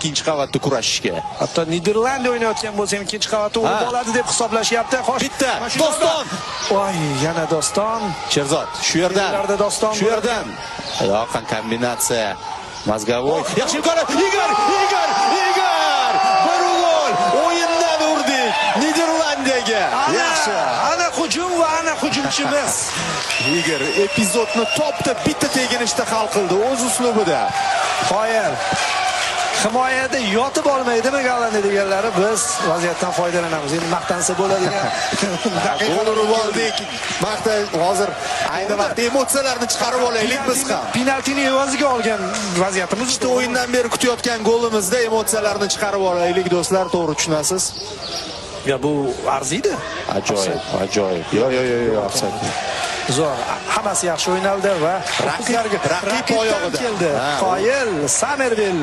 Ikkinchi qavatda kurashishga. Hatto Niderlandiya o'ynayotgan bo'lsa ham ikkinchi qavatda urib oladi deb hisoblashyapti. Xo'sh, Bitta. mana shu Doston. Voy, yana Doston. Sherzod, shu yerdan. Yerlarda Doston. Shu yerdan. Yorqin kombinatsiya. Mozgovoy. Yaxshi imkoniyat. Igor, Igor, Igor! Bir gol. O'yindan urdik Niderlandiyaga. Ana, Yaxshi. ana hujum va ana hujumchimiz. Igor epizodni topdi, bitta teginishda hal qildi o'z uslubida. Qoyil. Himoyada yotib olmaydimi Gollandiya deganlari, biz vaziyatdan foydalanamiz. Endi maqtansa bo'ladigan Gol urib oldik. Maqta hozir ayni vaqtda emotsiyalarni chiqarib olaylik biz ham. Penaltini evaziga olgan vaziyatimiz. Ikkita o'yindan beri kutayotgan golimizda emotsiyalarni chiqarib olaylik, do'stlar, to'g'ri tushunasiz. Ya bu arziydi. Ajoyib, ajoyib. Yo, yo, yo, yo, ofsayd. Zo'r. Hammasi yaxshi o'ynaldi va Raqib raqibdan oyog'ida. keldi. Ha, Qoyil Samervil.